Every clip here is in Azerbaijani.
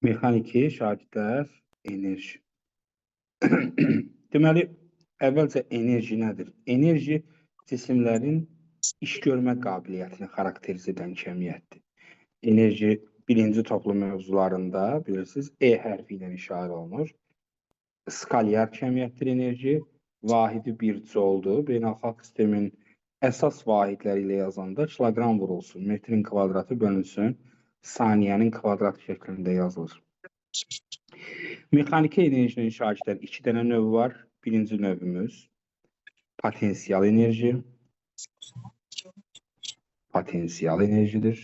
Mexaniki, şagirdlər, enerji. Deməli, əvvəlcə enerji nədir? Enerji cisimlərin iş görmə qabiliyyətini xarakterizə edən kəmiyyətdir. Enerji birinci toplu mövzularında bilirsiniz, E hərfi ilə işarə olunur. Skalyar kəmiyyətdir enerji. Vahidi 1 joule-dur. Beynəlxalq sistemin əsas vahidləri ilə yazanda kiloqram vurulsun, metrin kvadratı bölünsün, saniyənin kvadratı şəklində yazılır. Mexaniki enerjinin şagirdlər iki dənə növü var. Birinci növümüz potensial enerji. Potensial enerjidir.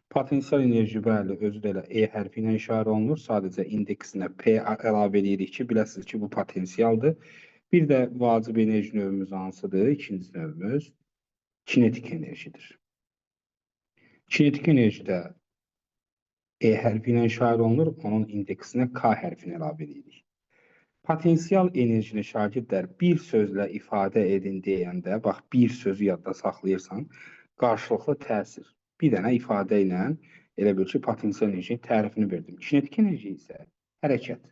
Potensial enerji, bəli, özü də elə E hərfi ilə işarə olunur. Sadəcə indeksinə P əlavə edirik ki, biləsiniz ki, bu potensialdır. Bir də vacib enerji növümüz hansıdır? İkinci növümüz kinetik enerjidir. Kinetik enerji də E hərfi ilə işarə olunur. Onun indeksinə K hərfini əlavə edirik. Potensial enerjini şagirdlər bir sözlə ifadə edin deyəndə, bax bir sözü yadda saxlayırsan, qarşılıqlı təsir. Bir dənə ifadə ilə elə bil ki, potensial enerjinin tərifini verdim. Kinetik enerji isə hərəkət.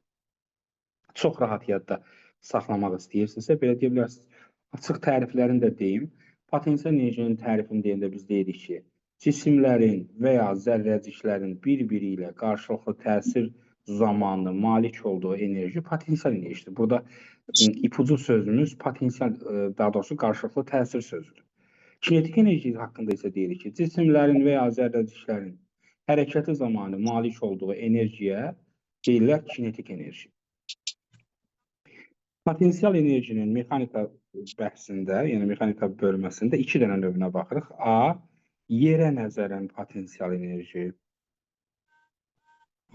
Çox rahat yadda saxlamaq istəyirsinizsə, belə deyə bilərsiniz. Açıq təriflərini də deyim. Potensial enerjinin tərifini deyəndə biz deyirik ki, cisimlərin və ya zərrəciklərin bir-biri ilə qarşılıqlı təsir zamanı malik olduğu enerji potensial enerjidir. Burada ipucu sözümüz potensial, daha doğrusu qarşılıqlı təsir sözüdür. Kinetik enerji haqqında isə deyirik ki, cisimlərin və ya zərrəciklərin hərəkəti zamanı malik olduğu enerjiyə deyirlər kinetik enerji. Potensial enerjinin mexanika bəhsində, yəni mexanika bölməsində iki dənə növünə baxırıq. A, yerə nəzərən potensial enerji.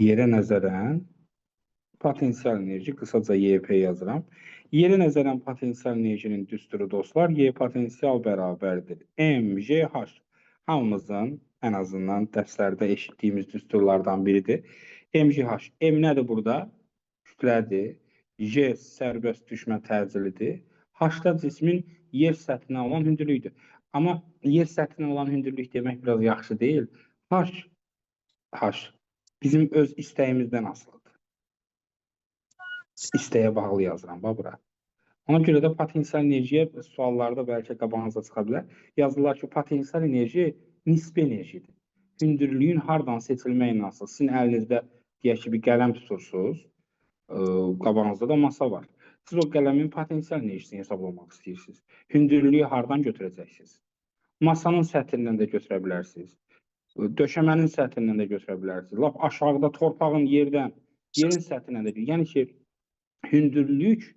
Yerə nəzərən potensial enerji, qısaca YP yazıram. Yerə nəzərən potensial enerjinin düsturu dostlar, Y potensial bərabərdir MGH. Hamımızın ən azından dərslərdə eşitdiyimiz düsturlardan biridir. MGH. M nədir burada? Kütlədir. G sərbəst düşmə təcilidir. H da cismin yer səthinə olan hündürlüyüdür. Amma yer səthinə olan hündürlük demək biraz yaxşı deyil. H bizim öz istəyimizdən asılıdır. İstəyə bağlı yazıram bax bura. Ona görə də potensial enerjiyə suallarda bəlkə qabağınıza çıxa bilər. Yazırlar ki, potensial enerji nisbi enerjidir. Hündürlüyün hardan seçilməklə asılı. Sizin əlinizdə deyək ki, bir qələm tutursunuz, qabağınızda da masa var. Siz o qələmin potensial enerjisini hesablamaq istəyirsiniz. Hündürlüyü hardan götürəcəksiniz? Masanın səthindən də götürə bilərsiniz. Döşəmənin səthindən də götürə bilərsiniz. Lap aşağıda torpağın yerdən, yerin səthindən də. Yəni ki, hündürlük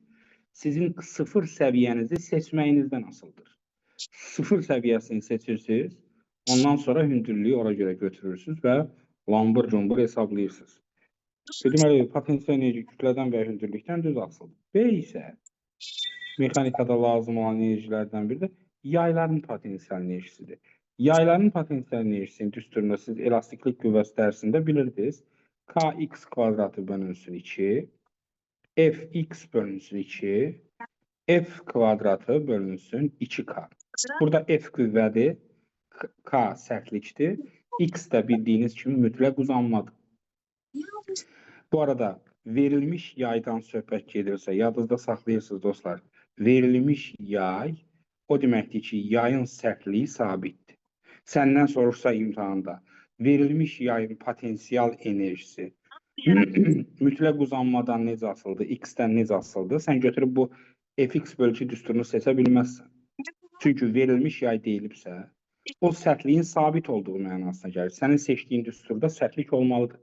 sizin sıfır səviyyənizi seçməyinizdən asılıdır. Sıfır səviyyəsini seçirsiniz, ondan sonra hündürlüyü ora görə götürürsünüz və lambır cumbur hesablayırsınız. Deməli, potensial enerji kütlədən və hündürlükdən düz asılıdır. B isə mexanikada lazım olan enerjilərdən biri də yayların potensial enerjisidir. Yayların potensial enerjisinin düsturunu siz elastiklik qüvvəsi dərsində bilirdiniz. Kx kvadratı bölünsün 2, Fx bölünsün 2, F kvadratı bölünsün 2K. Burada F qüvvədir, K sərtlikdir, X də bildiyiniz kimi mütləq uzanmadır. Bu arada verilmiş yaydan söhbət gedirsə, yadınızda saxlayırsınız dostlar. Verilmiş yay o deməkdir ki, yayın sərtliyi sabitdir. Səndən soruşsa imtahanda verilmiş yayın potensial enerjisi mütləq uzanmadan necə asılıdır, x-dən necə asılıdır, sən götürüb bu fx bölü 2 düsturunu seçə bilməzsən. Çünki verilmiş yay deyilibsə, o sərtliyin sabit olduğu mənasına gəlir. Sənin seçdiyin düsturda sərtlik olmalıdır.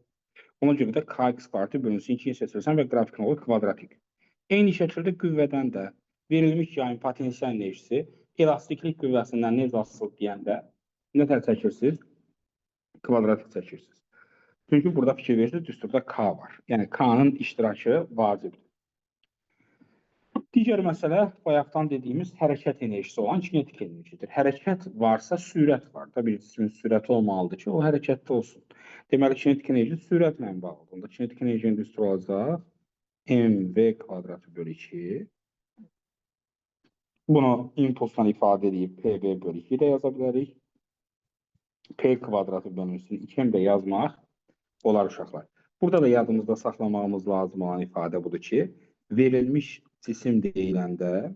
Ona görə də kx kvadratı bölünsün 2-ni seçirsən və qrafikin olur kvadratik. Eyni şəkildə qüvvədən də verilmiş yayın potensial enerjisi elastiklik qüvvəsindən necə asılıdır deyəndə nə tər çəkirsiniz? Kvadratik çəkirsiniz. Çünki burada fikir verirsiniz, düsturda K var. Yəni K-nın iştirakı vacibdir. Digər məsələ bayaqdan dediyimiz hərəkət enerjisi olan kinetik enerjidir. Hərəkət varsa sürət var da, bir cismin sürəti olmalıdır ki, o hərəkətdə olsun. Deməli, kinetik enerji sürətlə bağlıdır. Onda kinetik enerjinin düsturu olacaq mv kvadratı bölü 2. Bunu impulsla ifadə edib pv bölü 2 də yaza bilərik. P kvadratı bölünsün 2m də yazmaq Olar uşaqlar. Burada da yadımızda saxlamağımız lazım olan ifadə budur ki, verilmiş cisim deyiləndə,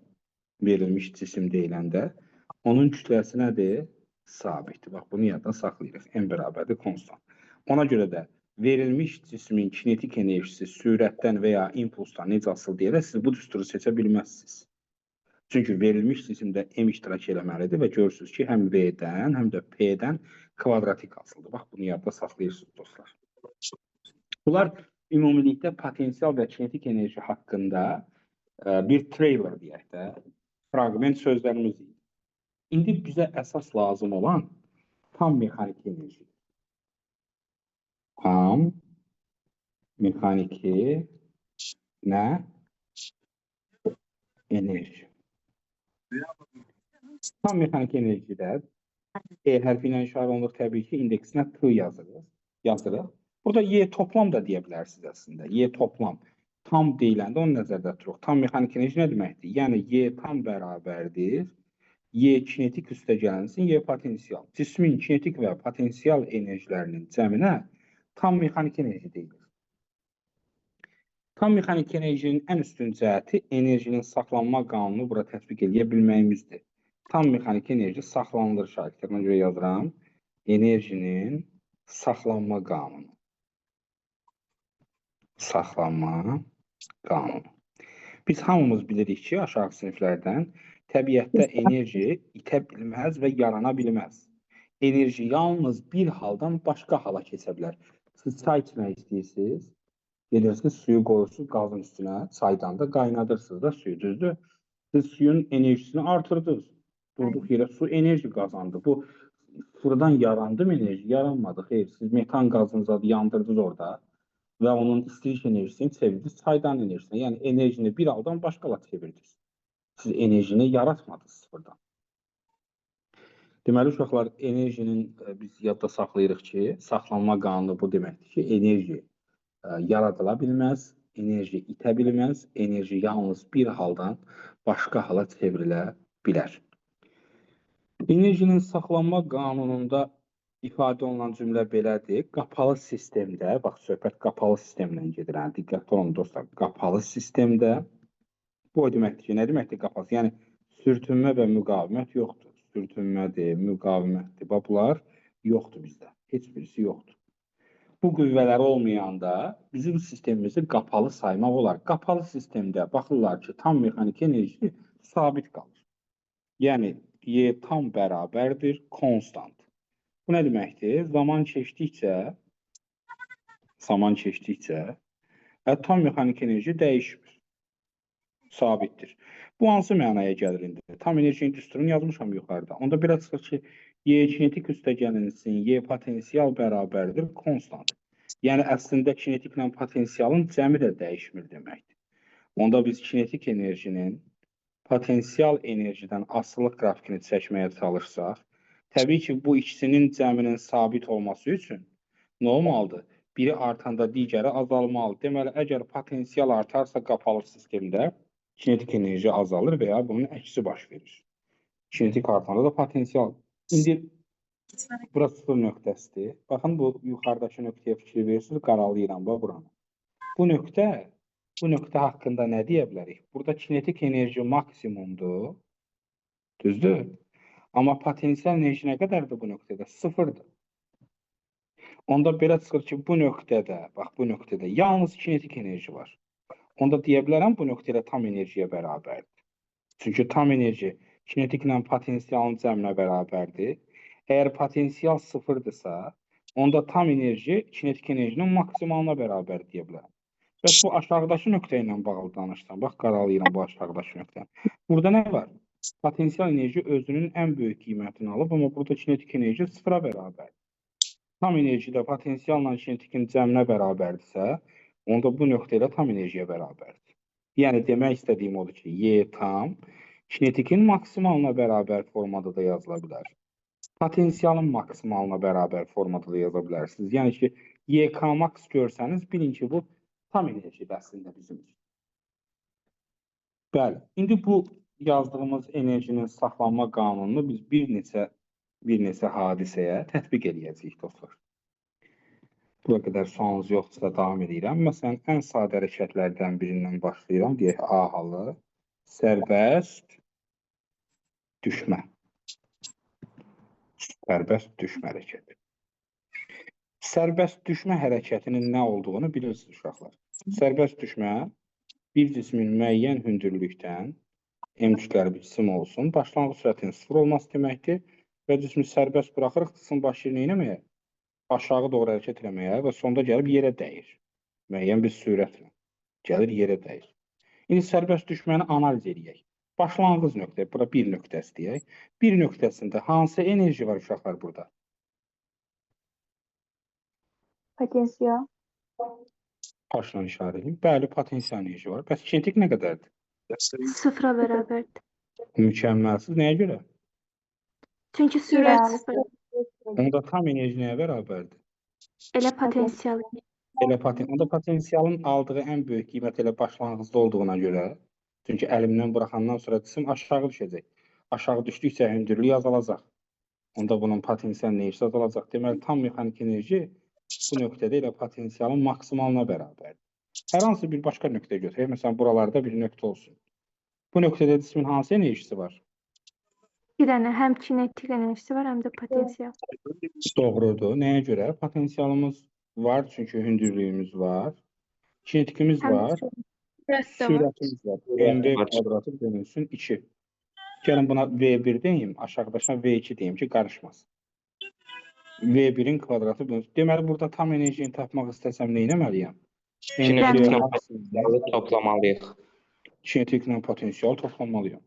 onun kütləsi nədir? Sabitdir. Bax, bunu yadda saxlayırıq. M bərabərdir konstant. Ona görə də verilmiş cismin kinetik enerjisi sürətdən və ya impulsdan necə asılı deyərək siz bu düsturu seçə bilməzsiniz. Çünki verilmiş cisimdə M iştirak eləməlidir və görürsünüz ki, həm V-dən, həm də P-dən kvadratik asılıdır. Bax, bunu yadda saxlayırsınız dostlar. Bunlar ümumilikdə potensial və kinetik enerji haqqında bir trailer deyək də, fraqment sözlərimiz idi. İndi bizə əsas lazım olan tam mexaniki enerjidir. Tam mexaniki nə? Enerji. Tam mexaniki enerjidə E hərfi ilə işarə olunur təbii ki, indeksinə T yazırıq. Burada Y toplam da deyə bilərsiniz əslində. Y toplam. Tam deyiləndə onu nəzərdə tuturuq. Tam mexaniki enerji nə deməkdir? Yəni Y tam bərabərdir. Y kinetik üstə gəlinsin, Y potensial. Cismin kinetik və potensial enerjilərinin cəminə tam mexaniki enerji deyilir. Tam mexaniki enerjinin ən üstün cəhəti enerjinin saxlanma qanunu bura tətbiq eləyə bilməyimizdir. Tam mexaniki enerji saxlanılır şagirdlər. Ona görə yazıram. Enerjinin saxlanma qanunu. Saxlanma qanunu. Biz hamımız bilirik ki, aşağı siniflərdən təbiətdə enerji itə bilməz və yarana bilməz. Enerji yalnız bir haldan başqa hala keçə bilər. Siz çay içmək istəyirsiniz, gedirsiniz, suyu qoyursunuz qazın üstünə, çaydan da qaynadırsınız da suyu, düzdür? Siz suyun enerjisini artırdınız. Durduq yerə su enerji qazandı. Bu sıfırdan yarandı mı enerji? Yaranmadı. Xeyr, siz metan qazını yandırdınız orada və onun istilik enerjisini çevirdiniz çaydan enerjisinə. Yəni enerjini bir haldan başqa hala çevirdiniz. Siz enerjini yaratmadınız sıfırdan. Deməli, uşaqlar, enerjinin biz yadda saxlayırıq ki, saxlanma qanunu bu deməkdir ki, enerji yaradıla bilməz, enerji itə bilməz, enerji yalnız bir haldan başqa hala çevrilə bilər. Enerjinin saxlanma qanununda ifadə olunan cümlə belədir. Qapalı sistemdə, bax, söhbət qapalı sistemdən gedir. Yəni, diqqətli olun dostlar, qapalı sistemdə bu o deməkdir ki, nə deməkdir qapalı? Yəni, sürtünmə və müqavimət yoxdur. Sürtünmədir, müqavimətdir. Bax, bunlar yoxdur bizdə. Heç birisi yoxdur. Bu qüvvələr olmayanda bizim sistemimizi qapalı saymaq olar. Qapalı sistemdə baxırlar ki, tam mexaniki enerji sabit qalır. Yəni, Y tam bərabərdir, konstant. Bu nə deməkdir? Zaman keçdikcə tam mexaniki enerji dəyişmir. Sabitdir. Bu hansı mənaya gəlir indi? Tam enerjinin düsturunu yazmışam yuxarıda. Onda belə çıxır ki, Y kinetik üstə gəlinsin, Y potensial bərabərdir, konstant. Yəni, əslində kinetiklə potensialın cəmi də dəyişmir deməkdir. Onda biz kinetik enerjinin potensial enerjidən asılılıq qrafikini çəkməyə çalışsaq, təbii ki, bu ikisinin cəminin sabit olması üçün nə olmalıdır? Biri artanda digəri azalmalıdır. Deməli, əgər potensial artarsa qapalı sistemdə kinetik enerji azalır və ya bunun əksi baş verir. Kinetik artanda da potensial. İndi burası sıfır nöqtəsidir. Baxın, bu yuxarıdakı nöqtəyə fikir verirsiniz, qaralayıram bax buranı. Bu nöqtə haqqında nə deyə bilərik? Burada kinetik enerji maksimumdur. Düzdür? Amma potensial enerji nə qədərdir bu nöqtədə? Sıfırdır. Onda belə çıxır ki, bu nöqtədə, bax bu nöqtədə yalnız kinetik enerji var. Onda deyə bilərəm bu nöqtədə tam enerjiyə bərabərdir. Çünki tam enerji kinetiklə potensialın cəminə bərabərdir. Əgər potensial sıfırdırsa, onda tam enerji kinetik enerjinin maksimalına bərabər deyə bilərəm. Bəs bu aşağıdakı nöqtə ilə bağlı danışsam, bax qaralayıram bu aşağıdakı nöqtəni. Burada nə var? Potensial enerji özünün ən böyük qiymətini alıb, amma burada kinetik enerji sıfıra bərabərdir. Tam enerji də potensialla kinetikin cəminə bərabərdirsə, onda bu nöqtə ilə tam enerjiyə bərabərdir. Yəni, demək istədiyim odur ki, Y tam kinetikin maksimalına bərabər formada da yazıla bilər. Potensialın maksimalına bərabər formada da yaza bilərsiniz. Yəni ki, YK max görsəniz, bilin ki, bu tam enerjidir əslində bizim üçün. Bəli, indi bu yazdığımız enerjinin saxlanma qanununu biz bir neçə hadisəyə tətbiq eləyəcəyik dostlar. Bura qədər sualınız yoxdursa davam edirəm. Məsələn, ən sadə hərəkətlərdən birindən başlayıram. Deyək, A halı. Sərbəst düşmə. Sərbəst düşmə hərəkəti. Sərbəst düşmə hərəkətinin nə olduğunu bilirsiniz uşaqlar. Sərbəst düşmə bir cismin müəyyən hündürlükdən M kütləli bir cisim olsun, başlanğıc sürətinin sıfır olması deməkdir və cismi sərbəst buraxırıq, cisim başlayır nə etməyə? Aşağı doğru hərəkət eləməyə və sonda gəlib yerə dəyir. Müəyyən bir sürətlə gəlir yerə dəyir. İndi sərbəst düşməni analiz edək. Başlanğıc nöqtə, bura bir nöqtəsi deyək. Bir nöqtəsində hansı enerji var uşaqlar burada? Potensial. H-la işarə edeyim. Bəli, potensial enerji var. Bəs kinetik nə qədərdir? Sıfıra bərabərdir. Mükəmməlsiz. Nəyə görə? Çünki sürət sıfır. Onda tam enerji nəyə bərabərdir? Elə potensial. Elə onda potensialın aldığı ən böyük qiymət elə başlanğıcda olduğuna görə, çünki əlimdən buraxandan sonra cisim aşağı düşəcək. Aşağı düşdükcə hündürlük azalacaq. Onda bunun potensial enerjisi azalacaq. Deməli, tam mexaniki enerji bu nöqtədə elə potensialın maksimalına bərabərdir. Hər hansı bir başqa nöqtə götürək. Məsələn, buralarda bir nöqtə olsun. Bu nöqtədə cismin hansı enerjisi var? Bir dənə həm kinetik enerjisi var, həm də potensial. Doğrudur. Nəyə görə? Potensialımız var, çünki hündürlüyümüz var. Kinetikimiz Həm də var. sürət də var. Sürətimiz var. MV kvadratı bölünsün 2. Gəlin buna V1 deyim, aşağıdakına V2 deyim ki, qarışmasın. V1-in kvadratı bölünsün. Deməli, burada tam enerjini tapmaq istəsəm nə etməliyəm? Kinetiklə potensialı toplamalıyıq. Kinetiklə potensial toplamalıyam.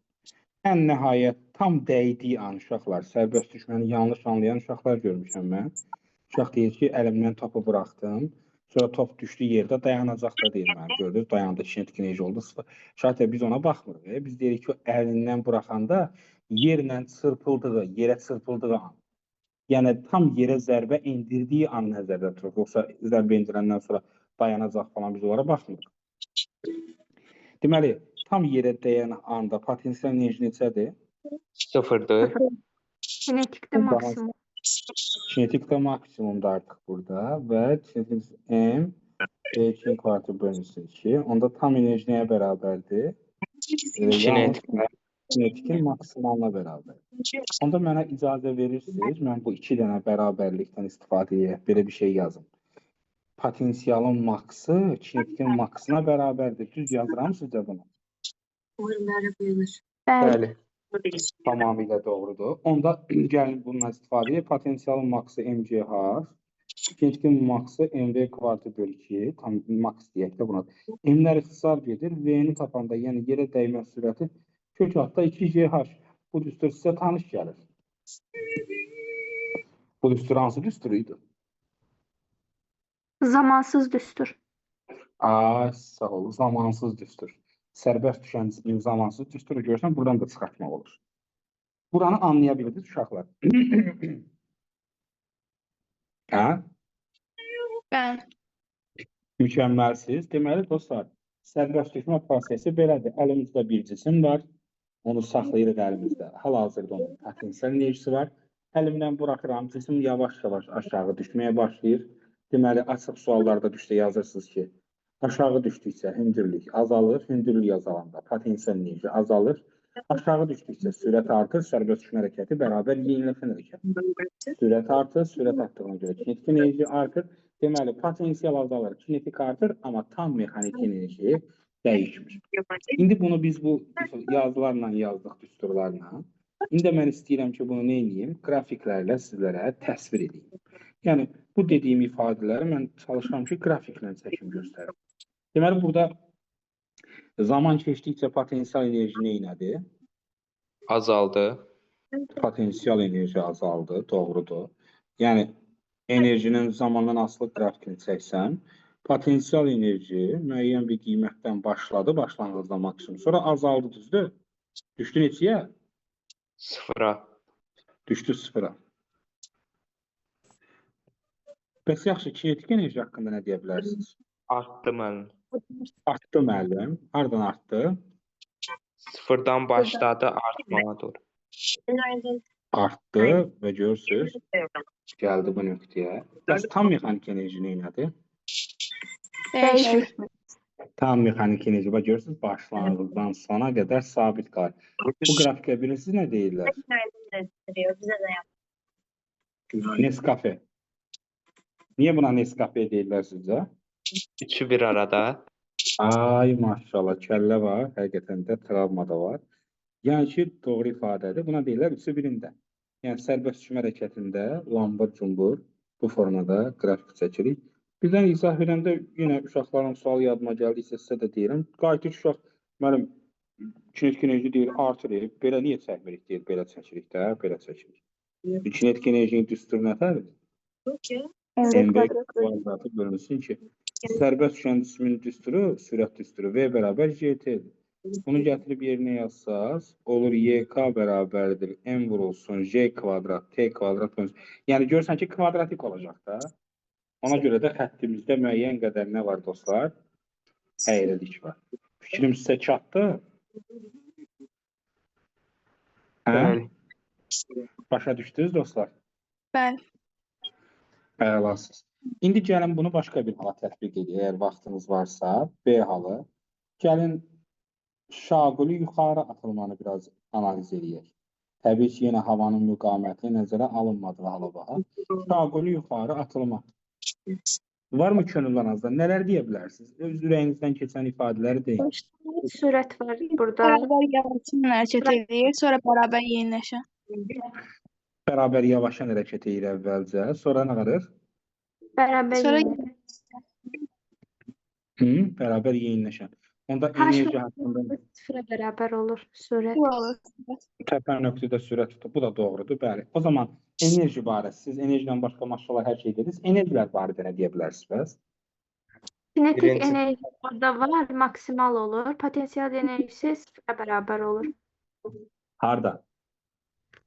Ən nəhayət tam dəydiyi an uşaqlar, sərbəst düşməni yanlış anlayan uşaqlar görmüşəm mən. Uşaq deyir ki, əlimdən topu buraxdım. Sonra top düşdü yerdə dayanacaq da deyir mənə. Gördünüz, dayandı, kinetik enerji oldu. Uşaq deyir, biz ona baxmırıq. Biz deyirik ki, o əlindən buraxanda yerlə çırpıldığı, yerə çırpıldığı an. Yəni tam yerə zərbə endirdiyi an nəzərdə tuturuq. Yoxsa zərbə endirəndən sonra dayanacaq falan biz onlara baxmırıq. Deməli, tam yerə dəyən anda potensial enerji neçədir? Sıfırdır. Kinetikdə maksimum. Kinetikdə maksimumdur artıq burada və kinetikimiz M V2-nin kvadratı bölünsün 2. Onda tam enerji nəyə bərabərdir? Kinetiklə. Kinetikin maksimalına bərabər. Onda mənə icazə verirsiniz, mən bu iki dənə bərabərlikdən istifadə edərək belə bir şey yazım. Potensialın maksı kinetikin maksına bərabərdir. Düz yazıram sizcə bunu? Bəli. Bəli. Tamamilə doğrudur. Onda gəlin bundan istifadə edək. Potensialın maksı MGH, kinetikin maksı MV kvadratı bölü 2, tam maks deyək də buna. M-lər ixtisar gedir. V-ni tapanda, yəni yerə dəymə sürəti kök altda 2GH. Bu düstur sizə tanış gəlir. Bu düstur hansı düstur idi? Zamansız düstur. Ay, sağ ol. Zamansız düstur. Sərbəst düşən cismin zamansız düsturu görsən, buradan da çıxartmaq olur. Buranı anlaya bildiniz uşaqlar. Hə? Bəli. Mükəmməlsiz. Deməli, dostlar, sərbəst düşmə prosesi belədir. Əlimizdə bir cisim var. Onu saxlayırıq əlimizdə. Hal-hazırda onun potensial enerjisi var. Əlimdən buraxıram, cisim yavaş-yavaş aşağı düşməyə başlayır. Deməli, açıq suallarda düşdə yazırsınız ki, aşağı düşdükcə hündürlük azalır, hündürlük azalanda potensial enerji azalır. Aşağı düşdükcə sürət artır, sərbəst düşmə hərəkəti bərabər yeniləşən hərəkət. Sürət artır, sürət artdığına görə kinetik enerji artır. Deməli, potensial azalır, kinetik artır, amma tam mexaniki enerji dəyişmir. İndi bunu biz bu yazılarla yazdıq, düsturlarla. İndi mən istəyirəm ki, bunu nə edeyim? Qrafiklərlə sizlərə təsvir edeyim. Yəni, bu dediyim ifadələri mən çalışıram ki, qrafiklə çəkim göstərim. Deməli, burada zaman keçdikcə potensial enerji nə elədi? Azaldı. Potensial enerji azaldı, doğrudur. Yəni, enerjinin zamandan asılı qrafikini çəksəm, potensial enerji müəyyən bir qiymətdən başladı, başlanğıcda maksimum, sonra azaldı, düzdür? Düşdü neçəyə? Sıfıra. Düşdü sıfıra. Bəs yaxşı, kinetik enerji haqqında nə deyə bilərsiniz? Artdı müəllim. Artdı müəllim. Hardan artdı? Sıfırdan başladı artmağa doğru. Artdı və görürsünüz, Gəldi bu nöqtəyə. Bəs tam mexaniki enerji nə elədi? Dəyişmir. Tam mexaniki enerji, bax görürsünüz, başlanğıcdan sona qədər sabit qalır. Bu qrafikə bilirsiniz nə deyirlər? Bize de yap. Nescafe. Niyə buna Nescafe deyirlər sizcə? Üçü bir arada. Ay maşallah, kəllə var, həqiqətən də travma da var. Yəni ki, doğru ifadədir. Buna deyirlər üçü birində. Yəni sərbəst düşmə hərəkətində lambır cumbur bu formada qrafik çəkirik. Birdən izah verəndə yenə uşaqların sualı yadıma gəldiksə sizə də deyirəm. Qayıtır uşaq, müəllim, kinetik enerji deyir, artır, belə niyə çəkmirik deyir, belə çəkirik də, belə çəkirik. Kinetik enerjinin düsturu nətərdir? MV MV kvadrat bölü kvadratı bölünsün ki, sərbəst düşən cismin düsturu, sürət düsturu V bərabər GT-dir. Bunu gətirib yerinə yazsaz, olur YK bərabərdir M vurulsun J kvadrat, T kvadrat bölünsün. Yəni görürsən ki, kvadratik olacaq da. Ona görə də xəttimizdə müəyyən qədər nə var dostlar? Əyrilik var. Fikrim sizə çatdı? Hə? Bəli. Başa düşdünüz dostlar? Bəli. Əlasız. İndi gəlin bunu başqa bir hala tətbiq edək. Əgər vaxtınız varsa, B halı. Gəlin şaquli yuxarı atılmanı biraz analiz eləyək. Təbii ki, yenə havanın müqaviməti nəzərə alınmadığı hala baxaq. Şaquli yuxarı atılma. Varmı könüllü analizdə? Nələr deyə bilərsiniz? Öz ürəyinizdən keçən ifadələri deyin. Başlanğıc sürət var burada. Bərabər yavaşdan hərəkət eləyir, sonra bərabər yeniləşən. Bərabər yavaşan hərəkət edir əvvəlcə, sonra nə qalır? Bərabər Sonra yeniləşən. Hı, bərabər yeniləşən. Onda H enerji haqqında sıfıra bərabər olur sürət. Bu olur. təpə nöqtədə sürət tutur. Bu da doğrudur, bəli. O zaman enerji barəsi, siz enerjidən başqa maşallah hər şey dediniz. Enerjilər barədə nə deyə bilərsiniz bəs? Kinetik Birinci- enerji orada var, maksimal olur. Potensial enerjisi sıfıra bərabər olur. Harda?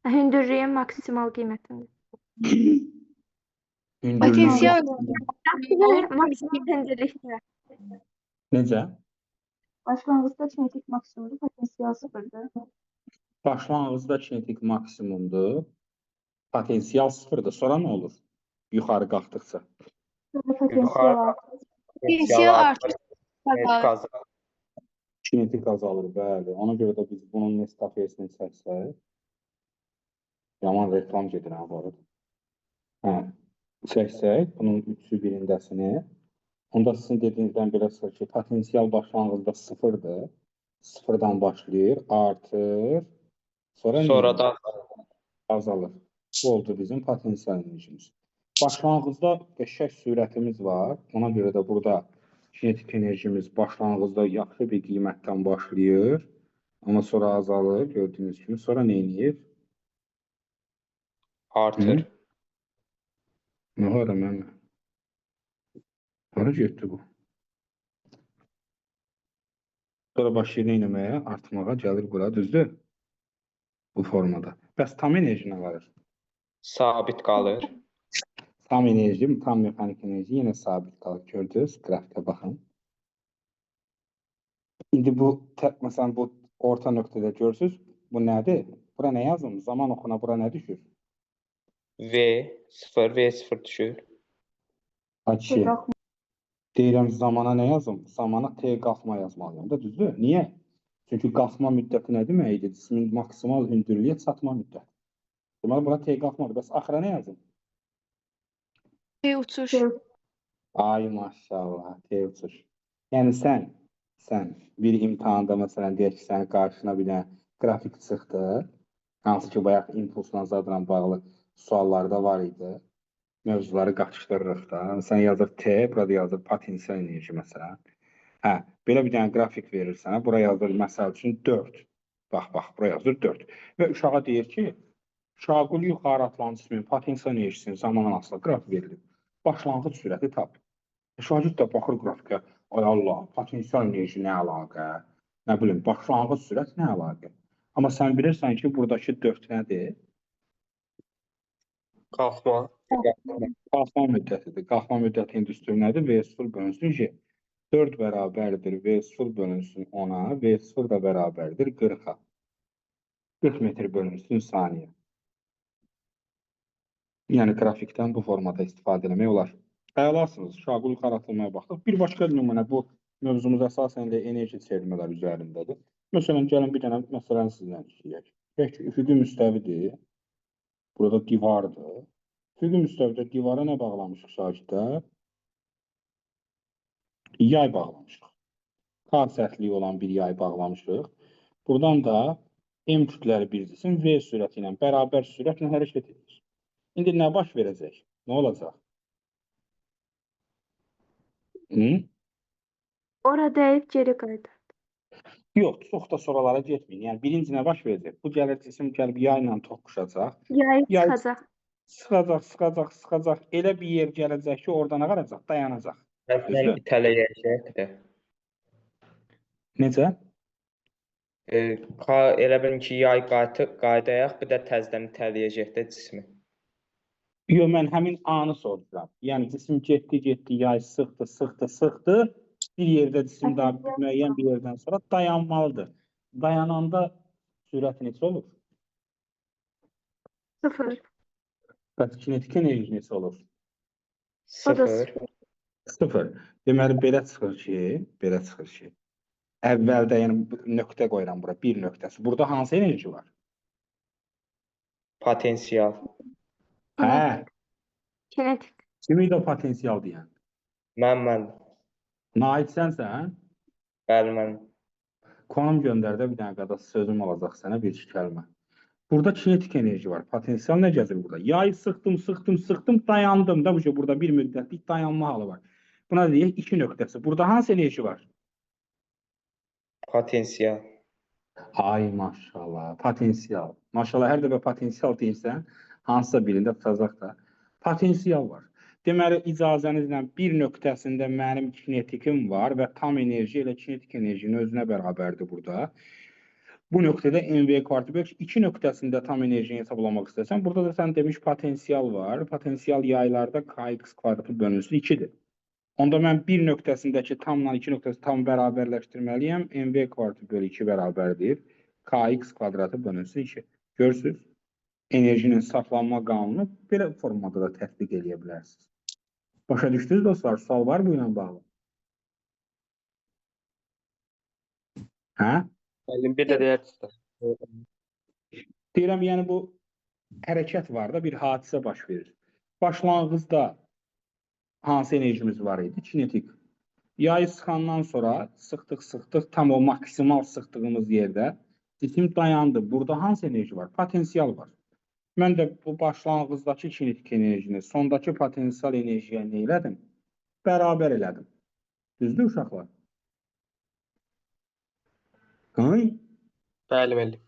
Hündürlüyün maksimal qiymətində. Hündürlüyün Potensial Maksimal hündürlükdə. Necə? Başlanğıcda kinetik maksimumdur, potensial sıfırdır. Başlanğıcda kinetik maksimumdur. Potensial sıfırdır. Sonra nə olur? Yuxarı qalxdıqca. Sonra potensial Yuxarı artır. Potensial artır. Kinetik azalır. Kinetik azalır, bəli. Ona görə də biz bunun Nescafesini çəksək, yaman reklam gedir ha bu arada. Hə, çəksək bunun üçü birindəsini, onda sizin dediyinizdən belə çıxır ki, potensial başlanğıcda sıfırdır. Sıfırdan başlayır, artır, sonra nə Sonra olur? da azalır. Bu oldu bizim potensial enerjimiz. Başlanğıcda qəşəng sürətimiz var. Ona görə də burada kinetik enerjimiz başlanğıcda yaxşı bir qiymətdən başlayır. Amma sonra azalır gördüyünüz kimi. Sonra nə eləyir? artır. Nə var mən? Hara getdi bu? Sonra başlayır nə eləməyə? Artmağa gəlir bura, düzdür? Bu formada. Bəs tam enerji nə var? Sabit qalır. Tam enerji, tam mexanik enerji yenə sabit qalır. Gördünüz, qrafikə baxın. İndi bu, məsələn, bu orta nöqtədə görürsünüz, bu nədir? Bura nə yazım? Zaman oxuna bura nə düşür? V 0 V 0 düşür. Ay kişi, Qalxma. deyirəm zamana nə yazım? Zamana T qalxma yazmalıyam da, düzdür? Niyə? Çünki qalxma müddəti nə deməkdir? Cismin maksimal hündürlüyə çatma müddəti. Deməli, bura T qalxmadır. Bəs axıra nə yazım? T uçuş. Ay maşallah, T uçuş. Yəni sən bir imtahanda məsələn deyək ki, sənin qarşına bir dənə qrafik çıxdı. Hansı ki, bayaq impulsla zadla bağlı suallarda var idi. Mövzuları qaçışdırırıq da. Sən yazır T, burada yazır potensial enerji məsələn. Hə, belə bir dənə qrafik verir sənə. Bura yazır məsəl üçün 4. Bax, bax, bura yazır 4. Və uşağa deyir ki, şaquli yuxarı atılan cismin potensial enerjisinin zamandan asılı qrafik verilir. Başlanğıc sürəti tap. Şagird də baxır qrafikə. Ay Allah, potensial enerji nə əlaqə? Nə bilim, başlanğıc sürət nə əlaqə? Amma sən bilirsən ki, buradakı 4 nədir? Qalxma. Qalxma müddətidir. Qalxma müddətinin düsturu nədir? V0 bölünsün J. 4 bərabərdir V0 bölünsün 10-a, V0 da bərabərdir 40-a. 40 metr bölünsün saniyə. Yəni qrafikdən bu formada istifadə eləmək olar. Əlasınız. Şaqul yuxarı atılmaya baxdıq. Bir başqa nümunə bu mövzumuz əsasən də enerji çevirmələr üzərindədir. Məsələn, gəlin bir dənə məsələni sizlə işləyək. Deyək ki, üfüqi müstəvidir. Burada divardır. Üfüqi müstəvidə divara nə bağlamışıq şagirdlər? Yay bağlamışıq. K sərtliyi olan bir yay bağlamışıq. Buradan da M kütləli bir cisim V sürəti ilə bərabər sürətlə hərəkət edir. İndi nə baş verəcək? Nə olacaq? Hı? Ora dəyib geri qayıdır. Yox, çox da sonralara getməyin. Yəni birinci nə baş verəcək? Bu gəlir cisim gəlib yayla toqquşacaq. Yayı Yay çıxacaq. sıxacaq, sıxacaq, sıxacaq. Elə bir yer gələcək ki, orada nə qalacaq? Dayanacaq. Təzdən Düzdür? itələyəcək də. Necə? K elə bilim ki, yay qayıdayaq, bir də təzdən itələyəcək də cismi. Yox, mən həmin anı soruşuram. Yəni cisim getdi, getdi, yay sıxdı, sıxdı, sıxdı. Bir yerdə cisim daha müəyyən bir yerdən sonra dayanmalıdır. Dayananda sürət necə olur? 0. Bəs kinetik enerji necə olur? O da 0. 0. 0. Deməli belə çıxır ki, əvvəldə yəni nöqtə qoyuram bura, bir nöqtəsi. Burada hansı enerji var? Potensial. Hə, Kinetik. kim idi o potensial deyən? Mən. Nahid sənsən? Bəli, mən. Konum göndər də bir dənə qada sözüm olacaq sənə bir iki kəlmə. Burada kinetik enerji var. Potensial nə gəzir burada? Yayı sıxdım, sıxdım, sıxdım, dayandım da bu şey burada bir müddətlik dayanma halı var. Buna deyək 2 nöqtəsi. Burada hansı enerji var? Potensial. Ay maşallah, potensial. Maşallah hər dəfə potensial deyirsən, hansısa birində tutacaq da. Potensial var. Deməli, icazənizlə bir nöqtəsində mənim kinetikim var və tam enerji elə kinetik enerjinin özünə bərabərdir burada. Bu nöqtədə mv kvadratı bölü 2 nöqtəsində tam enerjini hesablamaq istəsən, burada da sən demiş potensial var. Potensial yaylarda kx kvadratı bölünsün 2-dir. Onda mən bir nöqtəsindəki tamla 2 nöqtəsi tam bərabərləşdirməliyəm. mv kvadratı bölü 2 bərabərdir. Kx kvadratı bölünsün 2. Görürsünüz? Enerjinin saxlanma qanunu belə formada da tətbiq eləyə bilərsiniz. Başa düşdünüz dostlar? Sual var bu ilə bağlı? Hə? Müəllim, bir də deyərsiniz. Deyirəm, yəni bu hərəkət var da, bir hadisə baş verir. Başlanğıcda hansı enerjimiz var idi? Kinetik. Yayı sıxandan sonra sıxdıq, sıxdıq, tam o maksimal sıxdığımız yerdə cisim dayandı. Burada hansı enerji var? Potensial var. Mən də bu başlanğıcdakı kinetik enerjini sondakı potensial enerjiyə nə elədim? Bərabər elədim. Düzdür uşaqlar? Hı? Bəli, müəllim.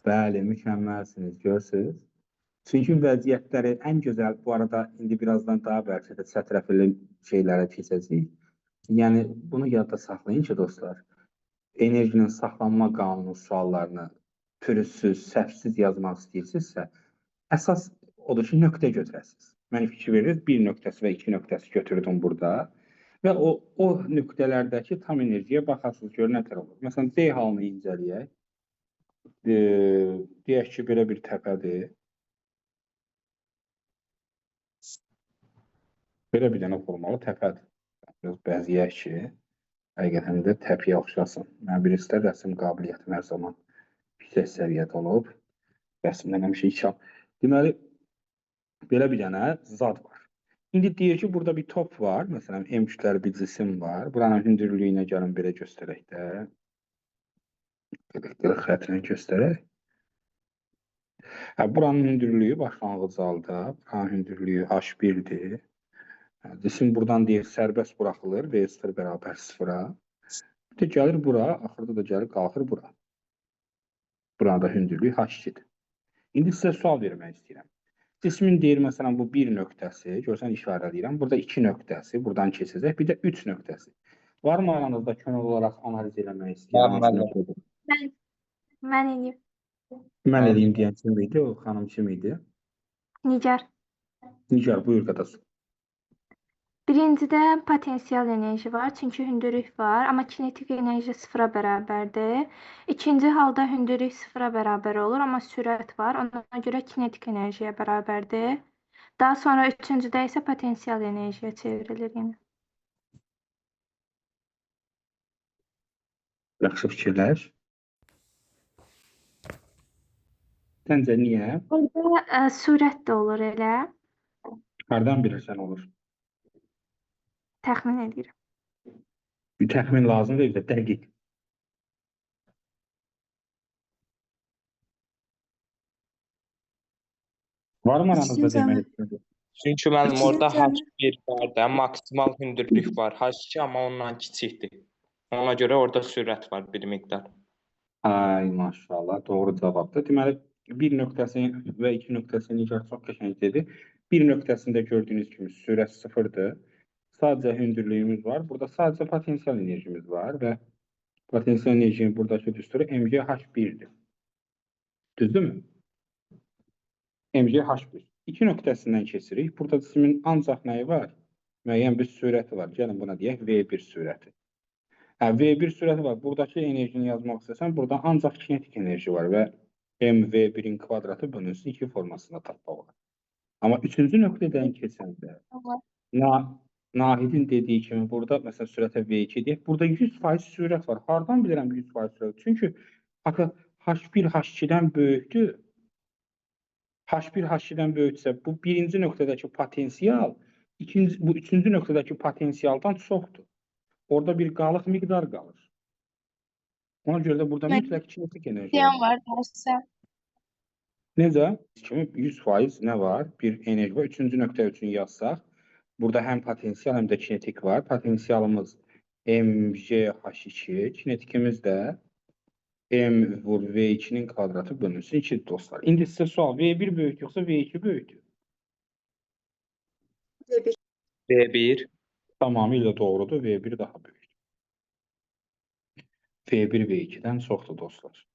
Bəli, mükəmməlsiniz, görürsünüz. Çünki vəziyyətləri ən gözəl, bu arada indi birazdan daha bəlkə də çətrəfilli şeylərə keçəcəyik. Yəni, bunu yadda saxlayın ki, dostlar, enerjinin saxlanma qanunu suallarını pürüzsüz, səhvsiz yazmaq istəyirsinizsə, əsas odur ki, nöqtə götürəsiniz. Mən fikir verirsiniz, bir nöqtəsi və iki nöqtəsi götürdüm burada və o nöqtələrdəki tam enerjiyə baxasınız, gör nə tər olur. Məsələn, D halını incələyək. Deyək ki, belə bir təpədir. Belə bir dənə formalı təpədir. Biraz bəziyək ki, həqiqətən də təpəyə oxşasın. Mən bilirsə, rəsm qabiliyyətim hər zaman yüksək səviyyədə olub. Rəsmdən həmişə ikam. Deməli, belə bir dənə zad var. İndi deyir ki, burada bir top var. Məsələn, M kütləli bir cisim var. Buranın hündürlüyünə gəlin belə göstərək də. Belə xətlə göstərək. Hə, buranın hündürlüyü başlanğıc halda, buranın hündürlüyü H1-dir. Cisim buradan deyir, sərbəst buraxılır, V0 bərabər 0-a. Bir də gəlir bura, axırda da gəlir, qalxır bura. Buranın da hündürlüyü H2-dir. İndi sizə sual vermək istəyirəm. Cismin deyir, məsələn, bu bir nöqtəsi, görsən işarələyirəm. Burada 2 nöqtəsi, buradan keçəcək. Bir də 3 nöqtəsi. Var mı aranızda könüllü olaraq analiz eləmək istəyən? Mən, Mən, mən eləyim. Mən eləyim deyən kim idi? O xanım kim idi? Nigar. Nigar, buyur qardaş. Birincidə potensial enerji var, çünki hündürlük var, amma kinetik enerji sıfıra bərabərdir. İkinci halda hündürlük sıfıra bərabər olur, amma sürət var, ona görə kinetik enerjiyə bərabərdir. Daha sonra üçüncüdə isə potensial enerjiyə çevrilir yenə. Yaxşı fikirləş. Səncə niyə? Burada sürət də olur elə. Hardan bilirsən olur? Təxmin edirəm. Bir təxmin lazım deyil də, dəqiq. Var mı aranızda İkinci demək istədiyiniz? Çünki mənim orada İkinci cəmi. H1 var da, maksimal hündürlük var. H2 amma ondan kiçikdir. Ona görə orada sürət var bir miqdar. Ay maşallah, doğru cavabdır. Deməli, bir nöqtəsi və iki nöqtəsi Nigar çox qəşəng dedi. Bir nöqtəsində gördüyünüz kimi sürət sıfırdır. Sadəcə hündürlüyümüz var. Burada sadəcə potensial enerjimiz var və potensial enerjinin buradakı düsturu mgh1-dir. Düzdürmü? mgh1. İki nöqtəsindən keçirik. Burada cismin ancaq nəyi var? Müəyyən bir sürəti var. Gəlin buna deyək V1 sürəti. Hə, V1 sürəti var. Buradakı enerjini yazmaq istəsəm, burada ancaq kinetik enerji var və mv1-in kvadratı bölünsün 2 formasında tapmaq olar. Amma üçüncü nöqtədən keçəndə Nahidin dediyi kimi burada məsələn sürətə V2 deyək. Burada 100% sürət var. Hardan bilirəm 100% sürət? Çünki axı H1 H2-dən böyükdür. H1 H2-dən böyüksə bu birinci nöqtədəki potensial bu üçüncü nöqtədəki potensialdan çoxdur. Orada bir qalıq miqdar qalır. Ona görə də burada mütləq kinetik enerji Ziyan olmalıdır. var dersə. Necə? Kimi 100% nə var? Bir enerji var. Üçüncü nöqtə üçün yazsaq, burada həm potensial, həm də kinetik var. Potensialımız mgh2, kinetikimiz də m vur v2-nin kvadratı bölünsün 2 dostlar. İndi sizə sual, V1 böyük yoxsa V2 böyükdür? V1. V1. Tamamilə doğrudur. V1 daha böyükdür. V1 V2-dən çoxdur dostlar.